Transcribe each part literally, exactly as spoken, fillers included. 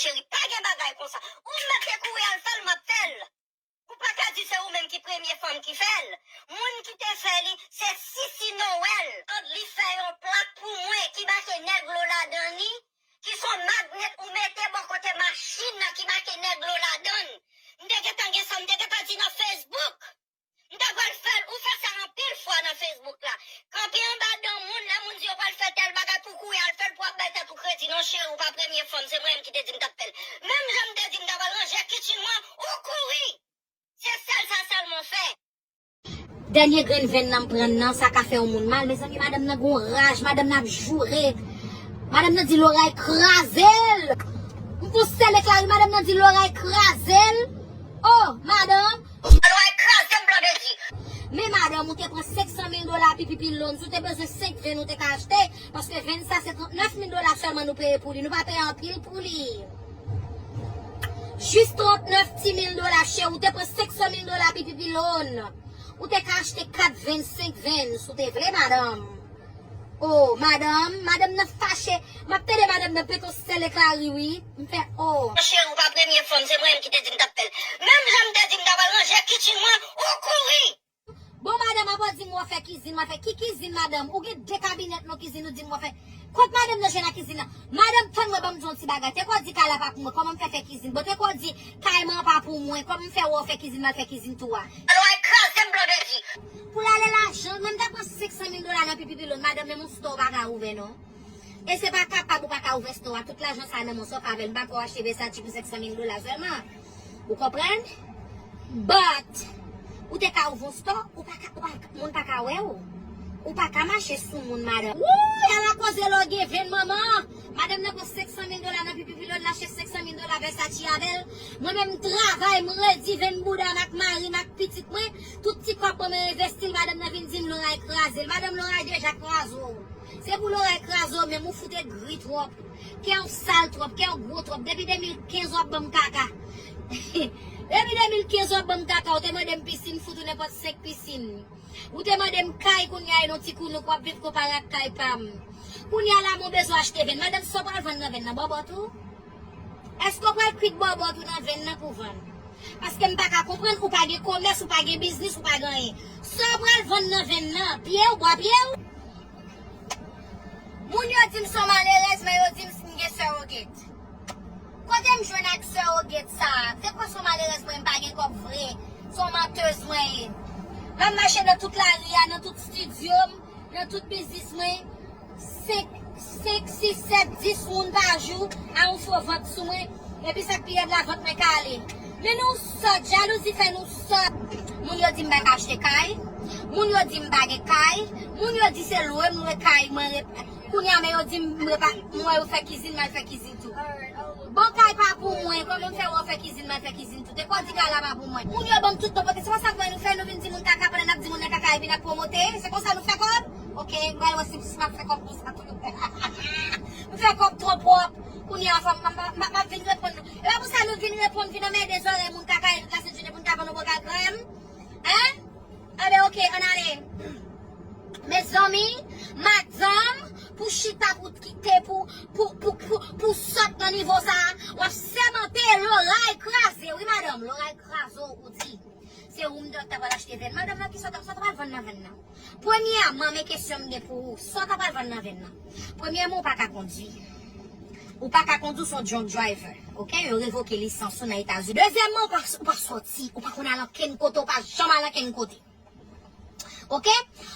Cheri, pa gen bagay konsa. Ou mete kouri al fè l, m ap fè l. Ou pa ka di se ou menm ki premye fanm ki fè l. Moun ki te fè li, se Sisi Noël. Ant li fè yon plak pou mwen ki make Negro ladan li, ki son magnet ou mete bò kote machin nan ki make Negro ladan l. M te gentan gen sa, m te gentan di nan Facebook. M ta pral fè l, ou fè sa anpil fwa nan Facebook la. Kanpe anba dan moun, lè moun di yo pral fè tèl bagay pou kouri al fè l, pou ap bay tèt ou kredi. Non, cheri, ou pa premye fanm, se mwen menm ki te di m t ap fè l. Menm jan m te di m ta pral ranje kitchen mwen, ou kouri. Se sèl sa sèlman w fè. Dènye grenn venn nan m pran nan, sa ka fè yon moun mal. Mezanmi, madanm nan gon raj, madanm nan ap joure. Madanm nan di loray kraze l. M fon sèl eklari, madanm nan di loray kraze l. Oh, madanm. Loray kraze m, blan de di. Men madanm, ou te pran senk san mil dola pipi pilon, si w te bezwen senk venn, ou te ka achte. Paske venn sa se trannèf mil dola sèlman nou peye pou li. Nou pa peye anpil pou li. Jis trannèf ti mil dola, cheri. Ou te pran senk san mil dola pipi pilon. Ou te ka achte kat venn, senk venn, si w te vle, madanm. Oh, madanm, madanm nan fache. M ap tande madanm nan pete yon sèl eklari, wi. M fè, oh. Cheri, ou pa premye fanm, se mwen menm ki te di m t ap fè l. Menm jan m te di m ta pral ranje kitchen mwen, ou kouri. Bon, madanm, apa w di m w ap fè kizin, m ap fè ki kizin, madanm? Ou gen de kabinèt nan kizin, ou di m w ap fè. Kot madanm nan jwenn nan kizin nan? Madanm, tann mwen, ban m di w yon ti bagay. Te ko di kay la pa pou mwen, kòman m fè fè kizin? Bon, te ko di kay mwen pa pou mwen, kòman m fè wè w fè kizin, m al fè kizin tou a? Alò, al kraze m, blan de di. Pou l ale lajan, mwen m ta pran senk san mil dola nan pipi pilon, madanm, men yon store w pa ka ouvè, non. E se pa kapab ou pa ka ouvè store a, tout lajan sa nan men w, sa w fè avè l, m pa kwè w achte Versace pou senk san mil dola sèlman. Ou konprann? But, ou te ka ouvè yon store, ou pa ka, ou pa, moun pa ka wè w. Ou pa ka mache sou moun, madanm. Wouy, ala koze lè w gen venn, manman. Madanm nan pran senk san mil dola nan pipi pilon, l achte senk san mil dola Versace avè l. Mwen menm, m travay, m redi venn bouda m ak mari m ak pitit mwen. Tout ti kòb mwen, mwen envesti l, madanm nan vin di m loray kraze l. Madanm, loray deja kraze w. Se pou loray kraze w menm, ou fout egri twòp. Kè w sal twòp, kè w gwo twòp. Depi de mil kenz w ap ban m kaka. Depi de mil kenz w ap ban m kaka, ou te mande m pisin, m fout ou nenpòt senk pisin. Ou te mande m kay, kounye a e nan ti koulouk w ap viv konpare ak kay pa m. Kounye a la, mwen bezwen achte venn. Madanm, sa w pral vann nan venn nan, bòbòt ou? Èske w pral kwit bòbòt ou nan venn nan pou vann? Paske m pa ka konprann, ou pa gen komès, ou pa gen biznis, ou pa gen anyen. Sa w pral vann nan venn nan? Pye w, bwa pye w? Moun yo di m se yon malerèz, men yo di m si m gen sè Ogèt. Kote m jwenn ak sè Ogèt sa a? Se kwa se yon malerèz mwen, m pa gen kòb vre. Se yon mantèz mwen ye. M ap mache nan tout lari a, nan tout estidyo m, nan tout biznis mwen. Senk, senk, sis, sèt, dis moun pa jou a yon fo vant sou mwen. Epi sa k pi rèd la, vant mwen kale. Men nou sòt, jalouzi fè nou sòt. Moun yo di m pa ka achte kay. Moun yo di m pa gen kay. Moun yo di se lwe m lwe kay mwen. Kounye a, men yo di m, m repa-, m wè yo fè kizin, m al fè kizin tou. Bon, kay pa pou mwen, kòman m fè wè w fè kizin, m al fè kizin tou? Te ko di kay la pa pou mwen. Moun yo ban m tout non pote, se konsa k nou fè, nou vin di moun kaka pandan n ap di moun nan kaka epi n ap pwomote. Se konsa nou fè kòb? Oke, m pral wè si, si m ap fè kòb konsa tou. M fè kòb twò pwòp. Kounye a, fò m, m, m, m ap vin reponn nou. E pa pou sa nou vin reponn, vin anmède zòrèy moun kaka epi pase jounen pou n ta vann yon bokal krèm? Hein? Anben, oke, ann ale. Mezanmi, madanm, pou chita, pou kite, pou, pou, pou, pou, pou sòt nan nivo sa a, w ap sèmante loray kraze. Wi, madanm, loray kraze w, ou di. Se ou m t ap pral achte venn. Madanm nan, ki sa w t ap, sa w t ap pral vann nan venn nan? Premyèman, men kesyon m gen pou ou, sa w t ap pral vann nan venn nan? Premyèman, ou pa ka kondwi. Ou pa ka kondwi, w se yon drunk driver. Oke? Yo revoke lisans ou nan Etazini. Dezyèmman, ou pa, ou pa sòti. Ou pa konn al ankenn kote, ou pa janm al ankenn kote. Oke?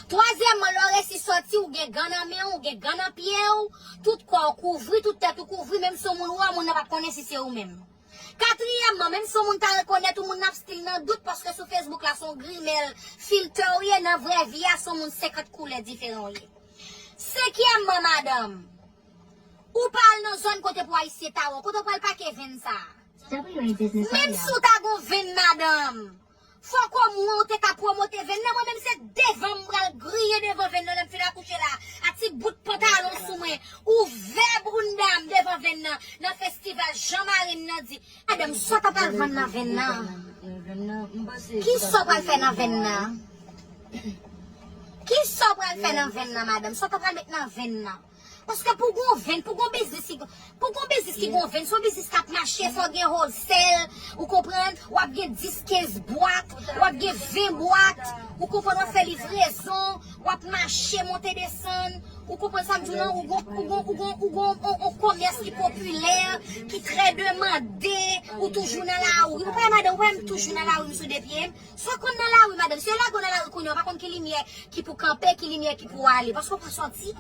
Twazyèmman, lè w resi sòti, ou gen gan nan men w, ou gen gan nan pye w, tout kò w kouvri, tout tèt ou kouvri, menm si yon moun wè w, moun nan p ap konnen si se ou menm. Katriyèmman, menm si yon moun ta rekonèt ou, moun nan ap still nan dout, paske sou Facebook la, se yon grimèl filtè w ye, nan vrè vi a, se yon moun senkant koulè diferan w ye. Senkyèmman, madanm, ou pa al nan zòn kote pou Ayisyen ta wè w, kote w pral pake venn sa a? Menm si w ta gon venn, madanm, fòk omwen ou te ka pwomote venn nan. Mwen menm se devan m pral griyen devan venn nan lè m fin akouche la. A ti bout pantalon sou mwen, ouvè bounda m devan venn nan, nan festival Jan Marin nan di. Madanm, sa w t ap al vann nan venn nan? Kisa w pral fè nan venn nan? Kisa w pral fè nan venn nan, madanm? Sa w t ap al met nan venn nan? Paske pou gon venn, pou gon biznis ki pou gon biznis ki gon venn, se yon biznis k ap mache, fò gen wholesale, ou konprann? W ap gen dis, kenz bwat, w ap gen ven bwat, ou konprann? W ap fè livrezon, w ap mache, monte, desann, ou konprann sa m di w lan? Ou gon, ou gon, ou gon, ou gon on, on komès ki popilè, ki trè demande, ou toujou nan lari. Ou pa wè madanm, ou pa wè m toujou nan lari, m sou de pye m? Sa w konn nan lari, madanm? Si yo lage w nan lari kounye a, ou pa konn ki limyè ki pou kanpe, ki limyè ki pou ale, paske w pa sòti.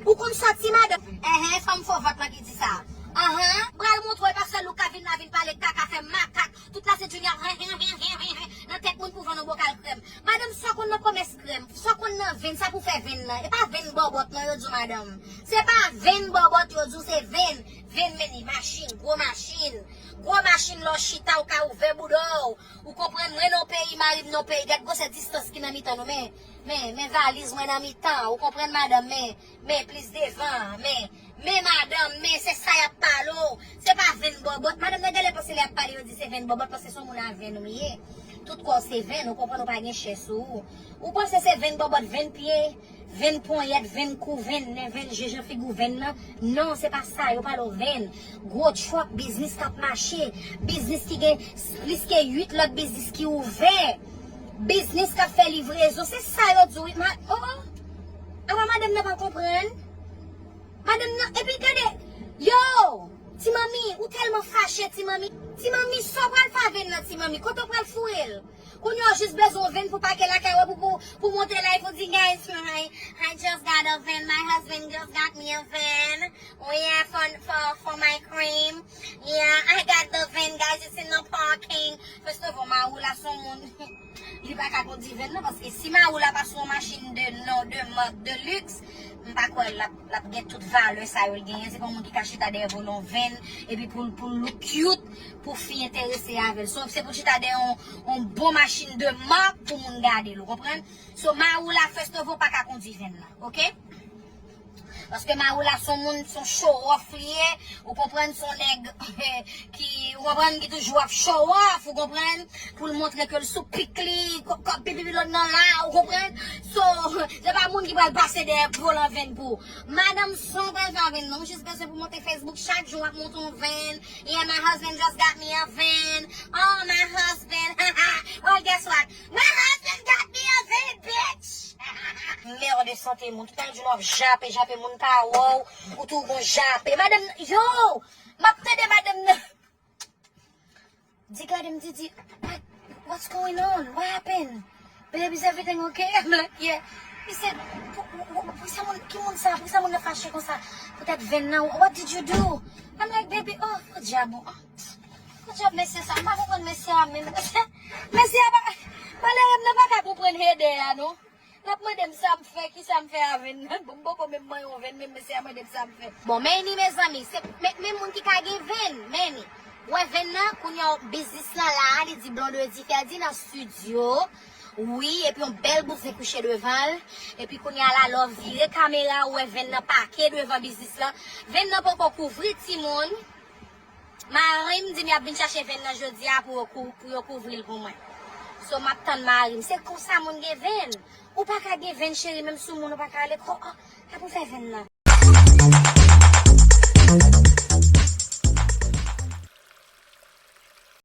Ou konn sòti, madanm? Enhen, fanm fò vant lan ki di sa. Anhan, m pral montre w, e pa sèl ou ka vin la vin pale kaka, fè makak, tout la se Junior, hen, hen, hen, hen, hen, hen, nan tèt moun pou vann yon bokal krèm. Madanm, sa w konn nan komès krèm, sa w konn nan venn, sa pou fè venn nan. E pa venn bòbòt non yo di w, madanm. Se pa venn bòbòt yo di w, se venn. Venn, menm machin, gwo machin. Gwo machin, lè w chita, ou ka ouvè bouda w. Ou konprann? Mwen nan yon peyi, mari m nan yon peyi. Gad gwosè distans ki nan mitan nou. Men, men, men valiz mwen nan mitan. Ou konprann, madanm? Men, men plis devan. Men, men, madanm, men se sa y ap pale w. Se pa venn bòbòt. Madanm nan genlè panse lè y ap pale, yo di se venn bòbòt, paske se yon moun a venn ou ye. Tout kò w se venn, ou konprann, ou pa gen chè sou ou. Ou panse se venn bòbòt, venn pye, venn ponyèt, venn kou, venn nen, venn je, jan figi w venn nan? Non, se pa sa, yo pale w venn. Gwo truck, biznis k ap mache, biznis ki gen s-, plis ke uit lòt biznis ki ouvè, biznis k ap fè livrezon, se sa yo di w, wi, ma-, oh, oh. Apa madanm nan pa konprann? Madanm nan, epi gade, yo, ti manmi, ou tèlman fache, ti manmi. Ti manmi, sa w pral fè a venn nan, ti manmi? Kote w pral foure l? Kounye a, w jis bezwen yon venn pou pake lakay ou, pou, pou, pou monte live ou di, "Guys, hi, I just got a van. My husband just got me a van. Oh yeah, for, for, for my cream. Yeah, I got the van, guys. It's in the parking." First of all, mari w la se yon moun, li pa ka kondi venn nan, paske si mari w la pa se yon machin de non, de mak, de liks, m pa kwè l ap, l ap gen tout valè sa yo l genyen. Se pa yon moun ki ka chita dèyè volan yon venn, epi pou, pou l look cute, pou fi enterese avè l. So, se pou chita dèyè yon, yon bon machin de mak pou moun gade l, ou konprann? So, mari w la, first of all, pa ka kondi venn nan, oke? Paske mari w la se yon moun, se yon show off li ye, ou konprann, se yon nèg ki, ou konprann, ki toujou ap show off, ou konprann, pou l montre ke l sou pik li, kò, kò, pipi lòt nan la, ou konprann? So, se pa moun ki pral pase dèyè volan venn pou ou. Madanm, sa w pral fè a venn nan, ou jis bezwen pou monte Facebook, chak jou w ap monte yon venn. Yeah, my husband just got me a van. Oh, my husband. Well, guess what? My husband got me a van, bitch. Merde, sante moun. Tout tan di nou ap jape, jape, moun pa wè w. Ou tou gon jape. Madanm, yo! M ap tande madanm nan. Di gade m, di, di, "What, what's going on? What happened? Babe, is everything okay?" I'm like, "Yeah." He said, "Pou, pou, pou, pou sa moun, ki moun sa? Pou sa moun nan fache konsa? Poutèt venn nan, what did you do?" I'm like, "Baby, oh, podyab, oh, podyab mesye sa, m pa konprann mesye a menm." Mesye a pa, malere m nan pa ka konprann ede a, non. L ap mande m sa m fè, kisa m fè a venn nan. Bon, m poko menm manyen yon venn, men mesye a mande m sa m fè. Bon, men ni mezanmi, se men, men moun ki ka gen venn, men ni. Wè venn nan, kounye a biznis lan la, li di Blondedy Ferdy nan estidyo. Wi, epi yon bèl bouzen kouche devan l. Epi kounye a la, lè w vire kamera, ou wè venn nan pake devan biznis lan. Venn nan poko kouvri, timoun. Mari m di m y ap vin chache venn nan jodi a pou yo kou-, pou yo kouvri l pou mwen. So, m ap tann mari m. Se konsa moun gen venn. Ou pa ka gen venn, cheri, menm sou moun ou pa ka ale. Ko-, oh, sa pou fè venn nan.